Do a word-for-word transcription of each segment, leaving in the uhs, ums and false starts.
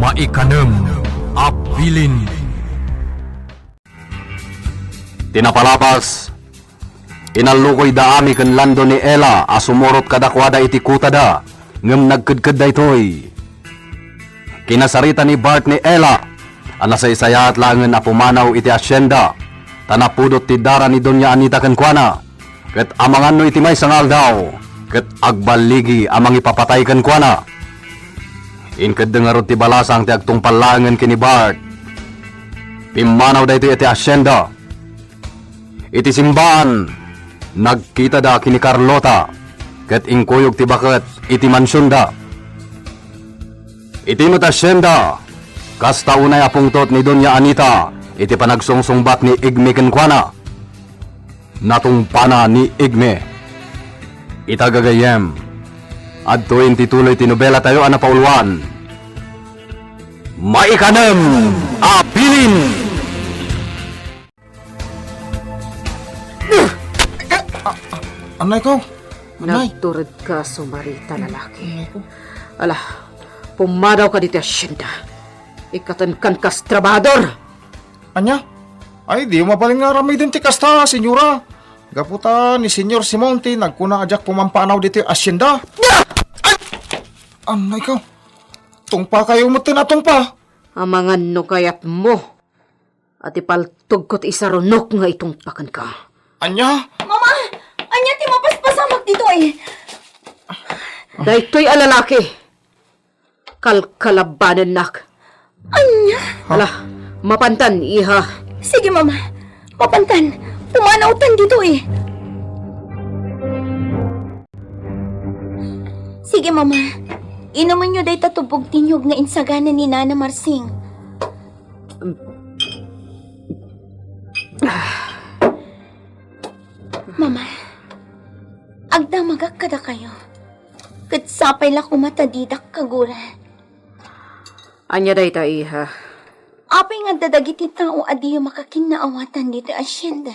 Maikanem a bilin. Ti napalabas, inallukoyda Ami ken Lando ni Ella a sumurot kadakuada iti kutada, ngem nagkedked daytoy. Kinasarita ni Bart ni Ella a nasaysayaat laengen a pumanaw iti hacienda, ta napudot ti dara ni Doña Anita kenkuana, ket amanganno iti maysa nga aldaw, ket agballigi a mangipapatay kenkuana. Inkeddeng ngarud ti balasang ti agtungpal laengen ken ni Bart. Pimmanaw daytoy iti hacienda. Iti simbaan, nagkitada ken ni Carlota, ket inkuyog ti baket iti mansionda. Iti met hacienda, kasta unay a pungtot ni Doña Anita iti panagsungsungbat ni Igme kenkuana. Natungpana ni Igme. Ita gagayyem, adtoyen ti tuloy ti nobelatayo a napauluan. Maikanem a bilin. Anay ko. Anay. Nagturedka sumarita, lalaki. Anay ko. Ala, pumadawka ditoy hacienda. Ikkatenkan kas trabahador. Ania? Ay, di mabalin nga aramiden ti kasta, senyora. Gapu ta ni Senyor Simon ti nagkuna a diak pumampanaw ditoy hacienda. Ay! Anay ko. Tungpakayo met ti natungpa. Amangan no kayatmo a ti paltogko ti isarunok nga itungpa kenka. Ania? Mama, ania ti mapaspasamak ditoy? Daytoy a lalaki, kalkalabanennak. Ania? Ala, mapantan, iha. Sige, Mama. Mapantan. Pumanawtan ditoy. Sige, Mama. Inumenyo dayta tubbog ti niyog nga insagana ni Nana Marsing. Mama, agdamagak kadakayo. Ket sapay la koma ta didak kagura. Ania dayta, iha? Apay nga adda dagiti tao a diyo makakinnaawatan ditoy hacienda?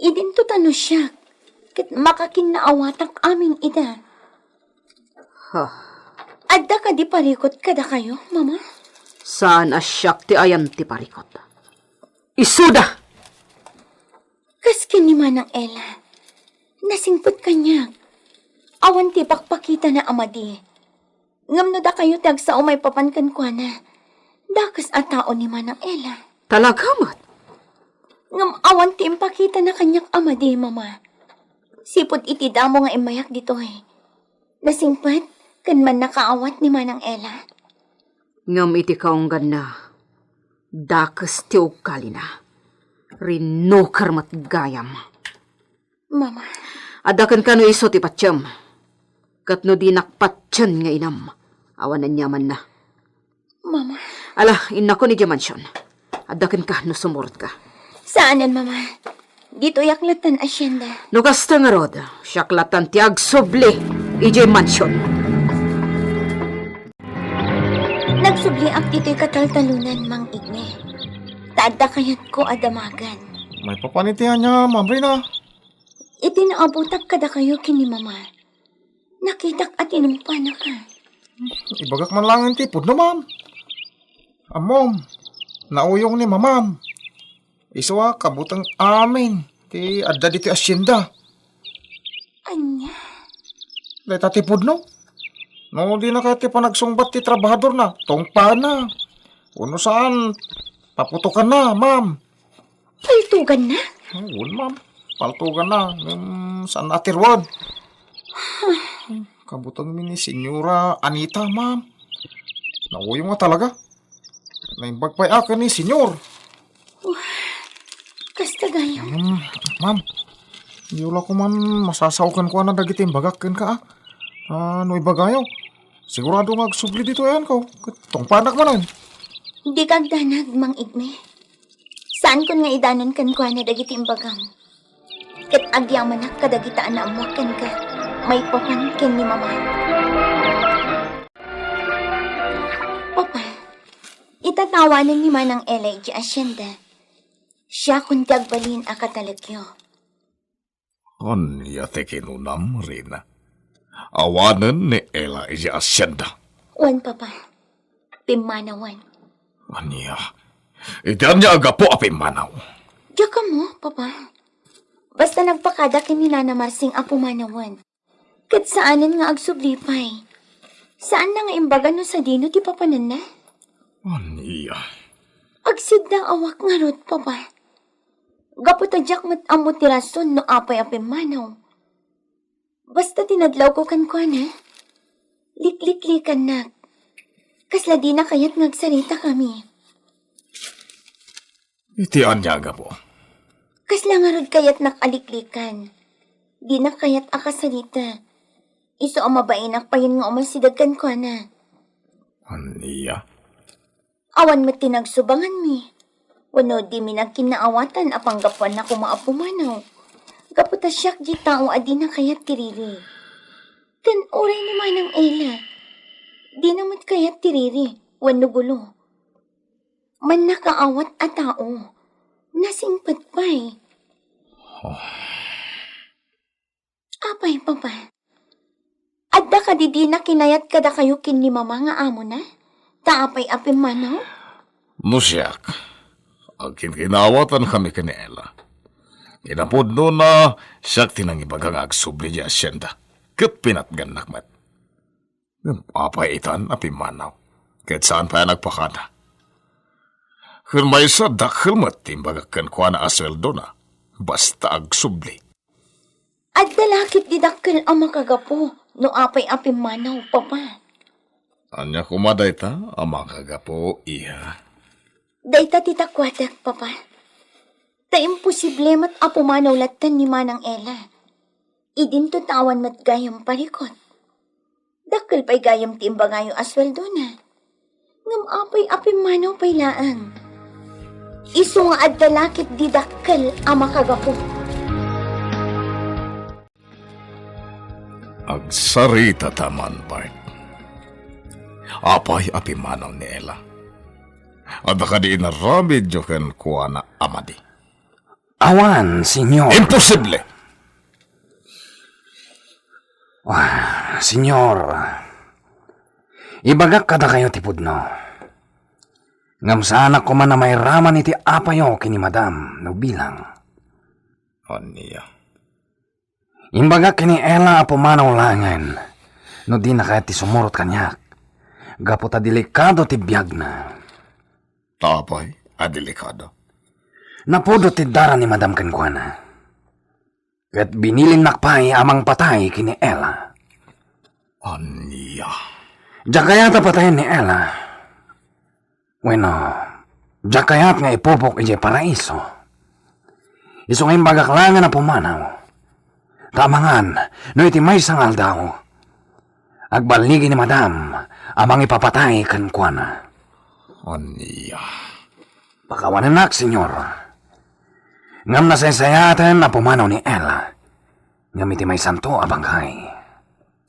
Idinto ta no siak, ket makakinnaawatak amin ida. Ha? Adda kadi parikut kadakayo, Mama? Saan a siak ti ayan ti parikut. Isuda! Kas ken ni Manang Ella, nasingpet kaniak. Awan ti pakpakitana a madi. Ngem no dakayo ti agsao maipapan kenkuana, dakes a tao ni Manang Ella. Talaga met? Ngem awan ti impakitana kaniak a madi, Mama. Sipud iti damo nga immayak ditoy, nasingpet ken mannakaawat ni Manang Ella. Ngem iti kaungganna, dakes ti ugalina. Rinuker met gayam. Mama. Adda kenka no isu ti patiem. Ket no dinak patien nga inam, awan aniamanna. Mama. Ala, innakon idiay mansion. Adda kenka no sumurotka. Saanen, Mama. Ditoyak lattan hacienda. No kasta ngarud, siak lattan ti agsubli idiay mansion. Nagsubliak ditoy kataltalonan, Mang Igme. Ta adda kayatko a damagan. Maipapan iti ania, Ma'am Rina? Iti naabutak kadakayo ken ni Mama, nakitak a tinungpanaka. Ibagak man laeng ti pudno, ma'am. Ammom, nauyong ni mamam. Isu a kabuteng amin ti adda ditoy hacienda. Ania? Dayta ti pudno. No dina kayat ti panagsungbat ti trabahadorna, tungpana. Wenno saan, paputokanna, ma'am. Paltuganna? Wen, ma'am. Paltuganna. Ngem saan a ti ruar. Kabutengmi ni Senyora Anita, ma'am. Nauyong a talaga. Naimbag pay a ken ni Senyor. Wah, kasta gayam. Hmm, ma'am. Diyo la koman masasao kenkuana dagiti imbagak kenka, a. Ah, no ibagayo, sigurado nga agsubli ditoy ayanko. Ket tungpanak manen. Dika agdanag, Mang Igme. Saankon nga idanon kenkuana dagiti imbagam. Ket agyamanak kadagita a naammoak kenka maipapan ken ni Mama. Papa, itatawanen ni Manang Ella idiay hacienda. Siakon ti agbalin a katalekyo. Ania ti kinunam, Rina? Awanen ni Ella idiay hacienda? Wen, Papa. pimmanawen. Ania? Iti ania a gapu a pimmanaw? Diak ammo, Papa. Basta nagpakada ken ni Nana Marsing a pumanawen. Ket saanen nga agsubli pay. Saanna nga imbaga no sadino ti papananna? Ania? Agsiddaawak ngarud, Papa. Gapu ta diak met ammo ti rason no apay a pimmanaw. Basta tinadlawko kenkuana, likliklikannak. Kasla dina kayat nga agsaritakami. Iti ania a gapu? Kasla ngarud kayatnak a liklikan. Dina kayat a kasarita. Isu a mabainak payen nga umasideg kenkuana. Ania? Awan met ti nagsubanganmi. Wenno dimi nagkinnaawatan a panggapuanna koma a pumanaw. Gapu ta siak diay tao a dina kayat ti riri. Ken uray ni Manang Ella, dina met kayat ti riri wenno gulo. Mannakaawat a tao. Nasingpet pay. Oh. Apay, Papa? Adda kadi dina kinayat kadakayo ken ni Mama nga amona? Ta apay a pimmanaw? No siak, agkinkinaawatanmi ken ni Ella. Kinapudnona, siak ti nangibaga nga agsubli diay asienda, ket pinatgannak met. Ngem apay itan a pimmanaw, ket saan pay a nagpakada? Ken maysa, dakkel met ti imbagak kenkuana a sueldona, basta agsubli. Adda la ketdi dakkel a makagapu no apay a pimmanaw, Papa. Ania koma dayta a makagapu, iha? Dayta ti takuatek, Papa. Ta imposible met a pumanaw latta ni Manang Ella. Idinto ta awan met gayam parikut. Dakkel pay gayam ti imbagayo a sueldona. Ngem apay a pimmanaw pay laeng? Isu nga adda la ketdi dakkel a makagapu. Agsaritata man, Bart. Apay a pimmanaw ni Ella? Adda kadi inaramidyo kenkuana a madi? Awan, Senyor. Imposible! Ah, Senyor, ibagak kadakayo ti pudno. Ngem saanak koma a mairaman iti apayo ken ni Madam no bilang. Ania? Imbagak ken ni Ella a pumanaw laengen no dina kayat ti sumurot kaniak, gapu ta delikado ti biagna. Ta apay a delikado? Napudot ti dara ni Madam kenkuana. Ket binilinnak pay a mangpatay ken ni Ella. Ania? Diak kayat a patayen ni Ella. Wenno, diak kayat nga ipupok idiay paraiso. Isu nga imbagak laengen a pumanaw. Ta amangan no iti maysa nga aldaw, agballigi ni Madam a mangipapatay kenkuana. Ania? Pakawanennak, Senyor. Ngem nasaysayaaten a pumanaw ni Ella. Ngem iti maysanto a bangkay.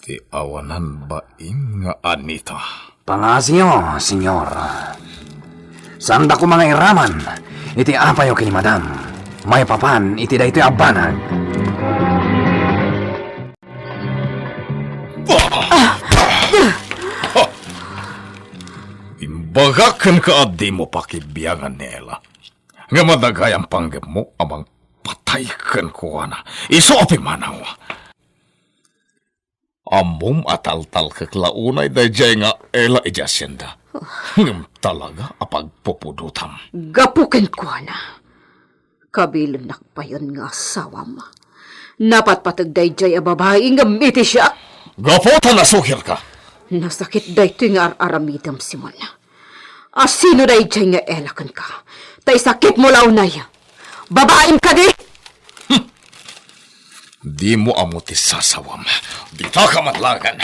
Ti awanan bain nga Anita. Pangaasiyo, Senyor. Saanda koma nga iraman iti apayo ken ni Madam maipapan iti daytoy a banag. Imbagak kenka a dimo pakibiangan ni Ella. Ngem adda gayam panggepmo a mangpatay kenkuana. Isu a pimmanaw. Ammom a taltalkek la unay daydiay nga Ella idiay asienda. Ngem talaga a pagpupudotam. Gapu kenkuana, kabilennak payen nga asawam. Napatpateg daydiay a babai ngem iti siak. Gapu ta nasukirka. Nasakit daytoy nga ar-aramidem, Simon. A sino daydiay nga Ella kenka? Ta isakitmo la unay. Babaim kadi? Hmm. Dimo ammo ti sasawam. Ditaka man laengen.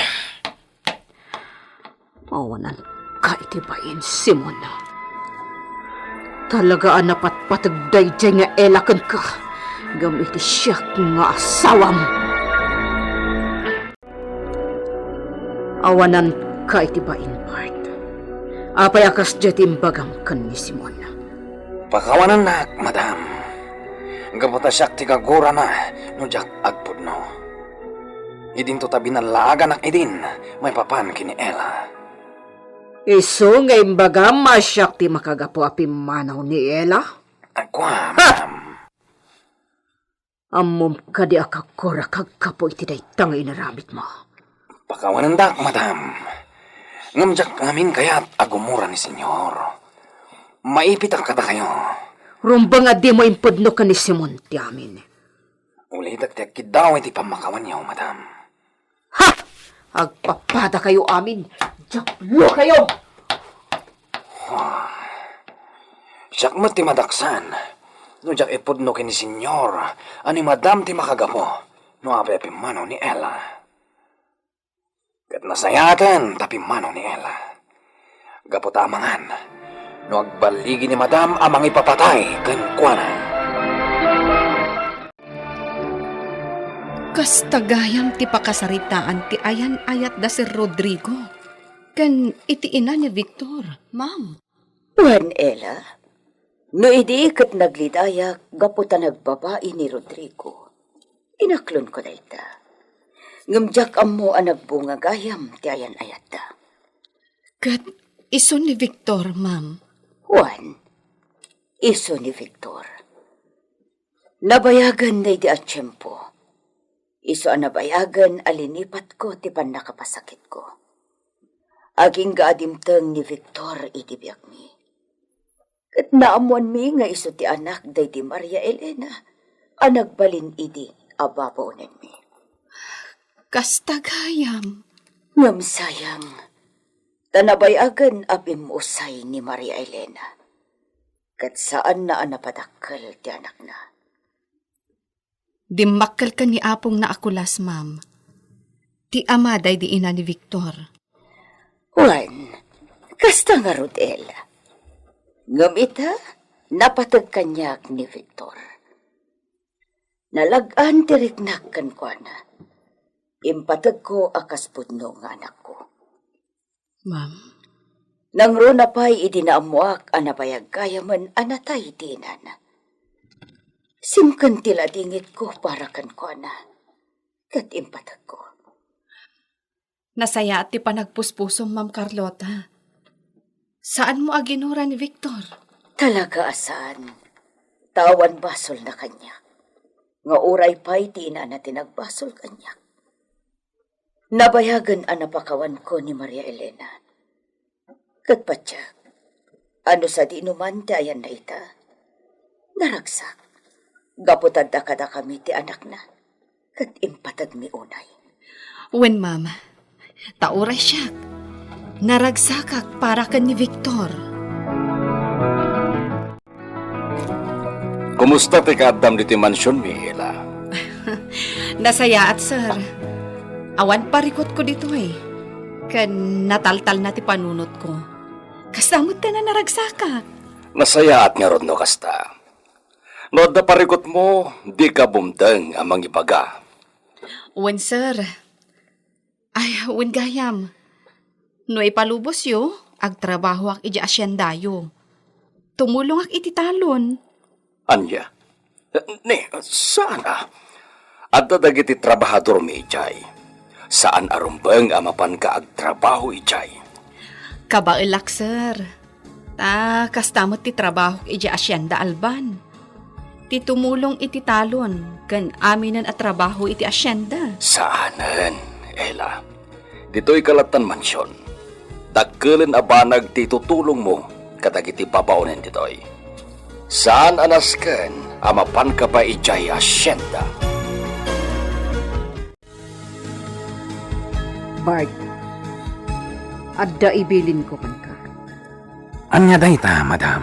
Awananka iti bain, Simon. Talaga a napatpateg daydiay nga Ella kenka, ngem iti siak nga asawam. Awananka iti bain, Bart. Apay a kasdiay ti imbagam ken ni Simon? Pakawanennak, madam. Gapu ta siak ti gagurana no diak agpudno. Idinto ta binallaaganak idin maipapan ken ni Ella. Isu nga imbagam a siak ti makagapu a pimmanaw ni Ela? Agwa, ma'am. Ammom kadi a kakor a kaggapu iti dayta nga inaramidmo? Pakawanendak, madam. Ngem diak amin kayat a gumura ni Senyor. Maipitak kadakayo. Rumbeng a dimo impudno ken ni Simon ti amin. Ulitek ti agkiddaw iti pammakawanyo, madam. Ha! Agpapadakayo amin! Diablokayo! Siak met ti madaksan no diak ipudno ken ni Senyor a ni madam ti makagapu no apay a pimmanaw ni Ella. Ket nasayaaten ta pimmanaw ni Ella. Gapu ta amangan no agballigi ni madam a mangipapatay kenkuana. Kasta gayam ti pakasaritaan ti ayan-ayat da Sir Rodrigo ken iti ina ni Victor, ma'am. Wen, Ella, no idi ket naglidayak gapu ta nagbabai ni Rodrigo, inaklonko dayta. Ngem diak ammo a nagbunga gayam ti ayan-ayatda. Ket isu ni Victor, ma'am? Wen, isu ni Victor. Nabayagen daydi a tiempo. Isu a nabayagen a linipatko ti pannakapasakitko. Agingga a dimteng ni Victor iti biagmi. Ket naammoanmi nga isu ti anak daydi Maria Elena a nagbalin idi a babaonenmi. Kasta gayam. Ngem sayang, ta nabayagen a pimmusay ni Maria Elena. Ket saanna a napadakkel ti anakna. Dimmakkel ken ni apongna a Kulas, ma'am. Ti ama daydi ina ni Victor. Wen, kasta ngarud, Ella. Ngem ita, napateg kaniak ni Victor. Nalag-an ti riknak kenkuana. Impategko a kas pudno nga anakko. Ma'am? Nangruna pay idi naammoak a nabayag gayamen a natay ti inana. Simken ti ladingitko para kenkuana, ket impategko. Nasayaat ti panagpuspusom, Ma'am Carlota. Saanmo a ginura ni Victor? Talaga a saan. Ta awan basolna kaniak. Nga uray pay ti inana ti nagbasol kaniak. Nabayagen a napakawanko ni Maria Elena. Ket patiek, a no sadino man ti ayanna ita, naragsak. Gapu ta adda kadakami ti anakna, ket impategmi unay. Wen, ma'am. Ta uray siak, naragsakak para ken ni Victor. Kumusta ti kaaddam ditoy mansionmi, Ella? Nasayaat, sir. Awan parikutko ditoy. Ken nataltalna ti panunotko. Kasta met ti naragsakak. Nasayaat ngarud no kasta. No adda parikutmo, dika bumteng a mangibaga. Wen, sir. Ay, wen gayam. No ipalubosyo, agtrabahoak idiay asiendayo. Tumulongak iti talon. Ania? Ni, saan a? Adda dagiti trabahadormi idiay. Saan a rumbeng a mapanka agtrabaho idiay. Kabaelak, sir. Ta kasta met ti trabahok idiay Hacienda Alban. Ti tumulong iti talon ken aminen a trabaho iti hacienda. Saanen, Ella. Ditoy kalatan mansion. Dakkelen a banag ti itutulongmo kadagiti babaonen ditoy. Saan a nasken a mapanka pay idiay hacienda. Bart, adda ibilinko kenka. Ania dayta, madam?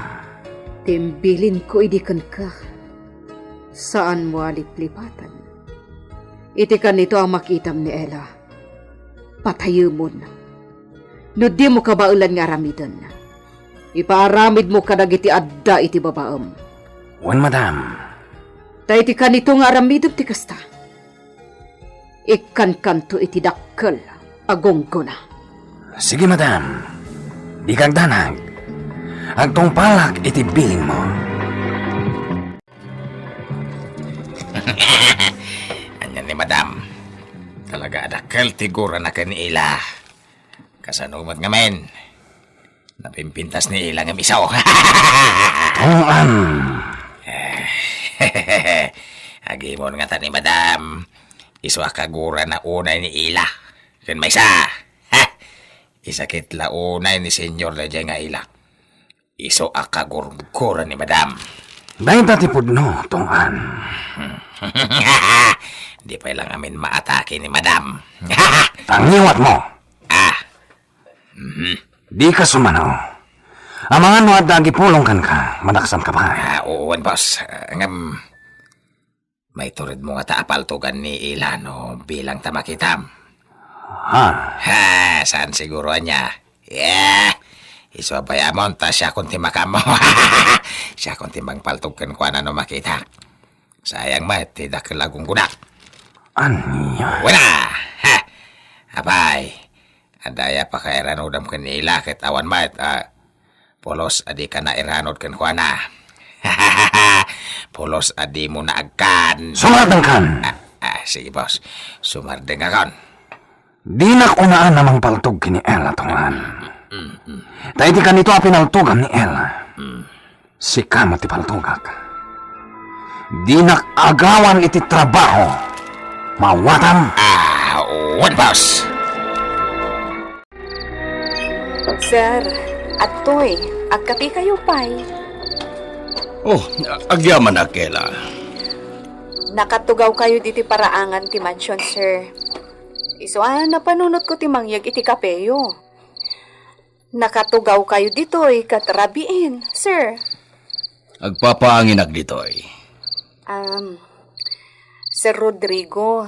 Ti imbilinko idi kenka, saanmo a liplipatan. Iti kanito a makitam ni Ella, patayemon. No dimo kabaelan nga aramiden, ipaaramidmo kadagiti adda iti babaem. Wen, madam. Ta iti kanito nga aramidem ti kasta, ikkankanto iti dakkel a gunggona. Sige, madam. Dika agdanag. Agtungpalak iti bilinmo. Ania ni madam? Talaga a dakkel ti gurana ken ni Ella. Kasano met ngamin? Napimpintas ni Ila nga misaw. Tong-an. Agimon ngata ni Madam. Isu a kagurana unay ni Ila. Ken maysa. Ha? Isakit la unay ni Senyor daydiay nga Ila. Isu a kagurgura ni Madam. Dayta ti pudno, Tong-an. Di pay lang amin maatake ni Madam. Tangiwat mo. Ah. Mhm. Dika sumano. Amangan no adda agipulong kenka, madaksan ka pay. Ah, wen, boss. Ah, ngem, maitured mo ngata a paltogan ni Ila no bilang ta makitam. Ha? Ha, saan siguro ania? Yeah. Isu a bay-amon ta siakon ti makaammo. Siakon ti mangpaltog kenkuana no makitak. Sayang met ti dakkel a gunggonak. Ania? Wala! Ha! Apay, adda aya pakairanudam ken ni Ila ket awan met, ah, pulos a dika nairanud kenkuana. Pulos a dimo naagkan. Sumardengkan! Ah, ah, sige, boss. Sumardengakon. Dinak unaan a mangpaltog ken ni Ella, Tong-an. Mm, mm. Ta iti kanito a pinaltogam ni Ella, mm, sika met ti paltogak. Dinak agawan iti trabaho. Mawatam? Ah, wen, boss. Sir, adtoy, agkapikayo pay. Oh, agyamanak, Ella. Nakatugawkayo ditoy paraangan ti mansion, sir. Isu a napanunotko ti mangyeg iti kapeyo. Nakatugawkayo ditoy ket rabiin, sir. Agpapaanginak ditoy. Um, Sir Rodrigo,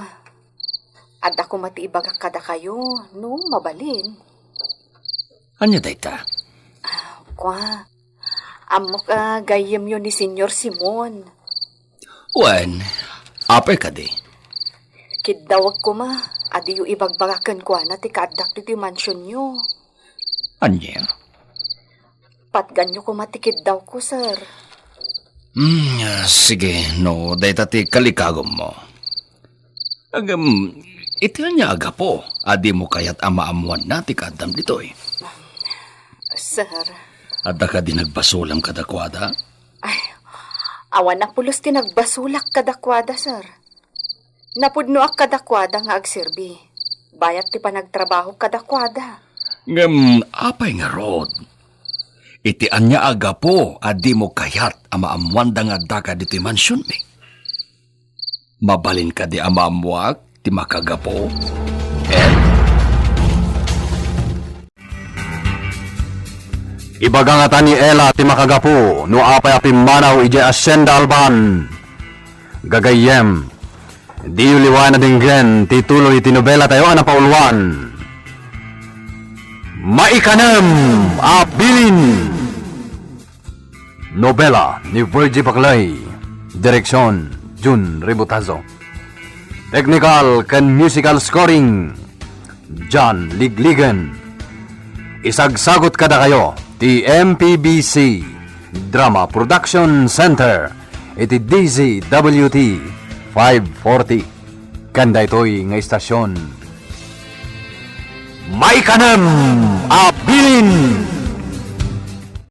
adda koma ti ibagak kadakayo, no mabalin. Ania dayta? Ah, kua, ammok a gayyemyo ni Senyor Simon. Wen, apay kadi? Kiddawek koma a diyo ibagbaga kenkuana ti kaaddak ditoy mansionyo. Ania? Patganyo koma ti kiddawko, sir. Hmm, ah, sige, no dayta ti kalikagummo. Ngem, iti ania a gapu a dimo kayat a maammoanna ti kaaddam ditoy? Sir. Adda kadi nagbasolam kadakuada? Ay, awan a pulos ti nagbasolak kadakuada, sir. Napudnoak kadakuada nga agserbi, bayat ti panagtrabahok kadakuada. Ngem apay ngarud? Iti ania a gapu a dimo kayat a maammoanda nga addaka ditoy mansionmi? Mabalin kadi a maammoak ti makagapu? Eh? Ibaga ngata ni Ella ti makagapu no apay a pimmanaw idiay Hacienda Alban. Gagayyem, diyo liwayan a denggen ti tuloy ti nobelatayo a napauluan. Maikanem a Bilin! Nobela ni Virgie Baclay. Direksion, Jun Ributazo. Technical ken musical scoring, John Ligligen. Isagsagut kadakayo ti M P B C Drama Production Center iti D Z W T five forty. Ken daytoy nga istasyon, Maikanem a Bilin!